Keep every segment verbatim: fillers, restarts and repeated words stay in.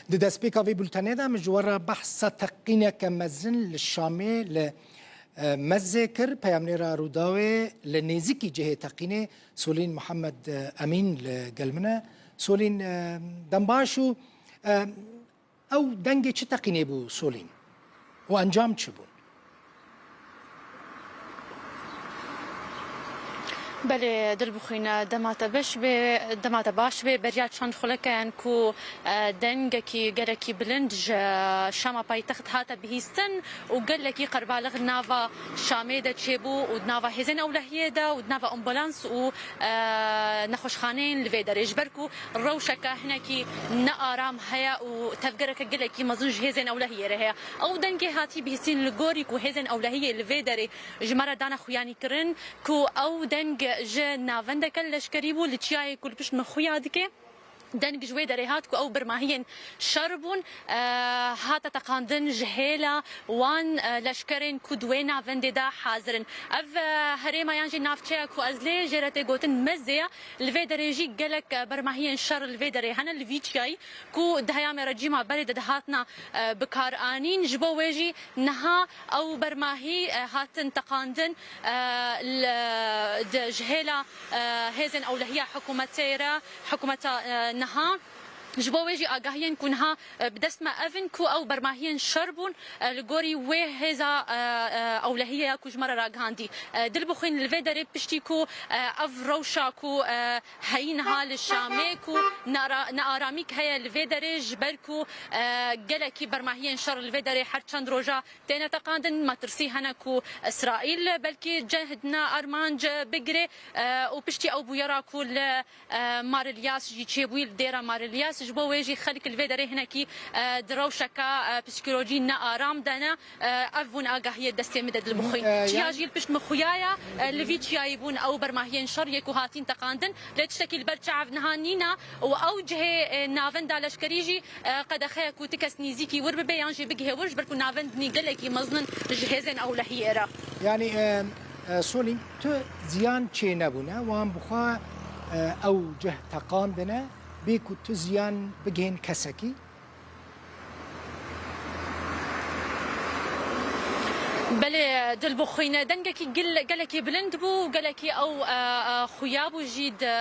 Di destpêka vê bultenê de min ji we re behsa teqîneke mezin li Şamê, li, e, Mezzê kir. Peyamnêra Rûdawê li nêzîkî cihê teqînê Solîn Mihemed, e, Emîn li gel min e. Solîn, e, dem baş û, e, ew dengê çi teqînê bû Solîn? Û encam çi bûn? Belê, Dilbixwîn, dema te beş bê, dema te baş bê. Beriya çend xulekeyan ku, e, dengekî gelekî bilind ji Şama paytext hate bihîstin û gelekî qerbalix nava Şamê de çêbû û di nava hêzên ewlehiyê de û di nava ambulans û, e, nexweşxaneyên li vê derê. Ji ber ku rewşeke hinekî nearam heye û tevgereke gelekî mezin ji hêzên ewlehiyê re heye. Ew dengê hatî bihîstin li gorî ku hêzên ewlehiyê li vê derê ji me re dane xuyanîkirin ku ew deng ji navendeke leşkerî bû li çiyayê ku li pişt me xuya dike. Deng ji wê derê hat ku ew bermahiyên şer bûn, e, hate teqandin ji hêla wan, e, leşkerên ku di wê navendê de hazir in. Ev, e, herêma yan jî navçeya ku ez lê jê re tê gotin Mezê ye, li vê derê jî gelek, e, bermahiyên şer li vê derê hene, li vî çiyayî ku di heyamê rejîma berê de dihatina, e, bikaranîn. Ji bo wê jî niha ew bermahî, e, hatin teqandin, e, li, di, ji hêla, e, hêzên ewlehiya hikûmetê re, hikûmeta, e, niha. Ji bo wê jî agahiyên ku niha, e, bi dest me ev in ku ew bermahiyên şer bûn, e, li gorî wê hêza, e, e, ewlehiyê ya ku ji me re ragihandî. E, Dilbixwîn, li vê derê piştî ku, e, ev rewşa ku, e, heyî niha li Şamê ku neara-, nearamîk heye li vê derê ji ber ku, e, gelekî bermahiyên şer li vê derê her çend roja têne teqandin, metirsî hene ku Îsraîl belkî cehd ne armanc bigire, e, û piştî ew bûyera ku li, e, Mar Ilyas jî çêbûyî, li dêra Mar Ilyas, ji bo wê jî xelk li vê derê hinekî, e, di rewşeke, e, psîkolojî nearam de ne. E, ev bûn agahiyê destê min de, Dilbixwîn. E, Çiya yani jî li pişt min xuya ye, e, li vî çiyayî bûn ew bermahiyên şer yê ku hatîn teqandin. Lê tiştekî li ber çav niha nîne û ew cihê, e, navenda leşkerî jî, e, qedexe ye ku ti kes nîzîkî wir bibe yan jî bigihê wir, ji ber ku navendinî gelekî mezin in ji hêzên ewlehiyê re. Yani, e, e, Solîn, tu ziyan çê nebûne, wan bi xwe, e, ew cih teqandine, bê ku tu ziyan bigihên kesekî? Belê, Dilbixwîn, dengekî gil-, gelekî bilind bû, gelekî ew, e, e, xuya bû jî di,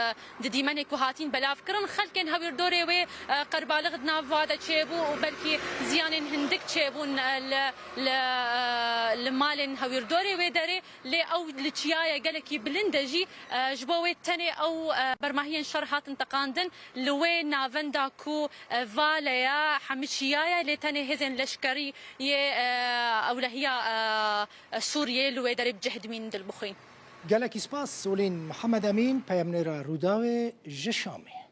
di dîmenê ku hatîn belav kirin. Xelkên hewîrdorê wê, e, qerbalix di nav va de çêbû û belkî ziyanên hindik çêbûn, e, li, li, e, li malên hewîrdorê wê derê. Lê ew li çiyaya gelekî bilind e jî, e, ji bo wê tenê ew, e, bermahiyên şer hatin teqandin. Li wê navenda ku, e, vale ye, hemî çiya ye, lê tenê hêzên leşkerî yê, e, ewlehiya, e, e, Sûriyê li wê derê bi cih dimînin, Dilbixwîn. Gelekî spas, Solîn Mihemed Emîn, peyamnêra Rûdawê ji Şamê.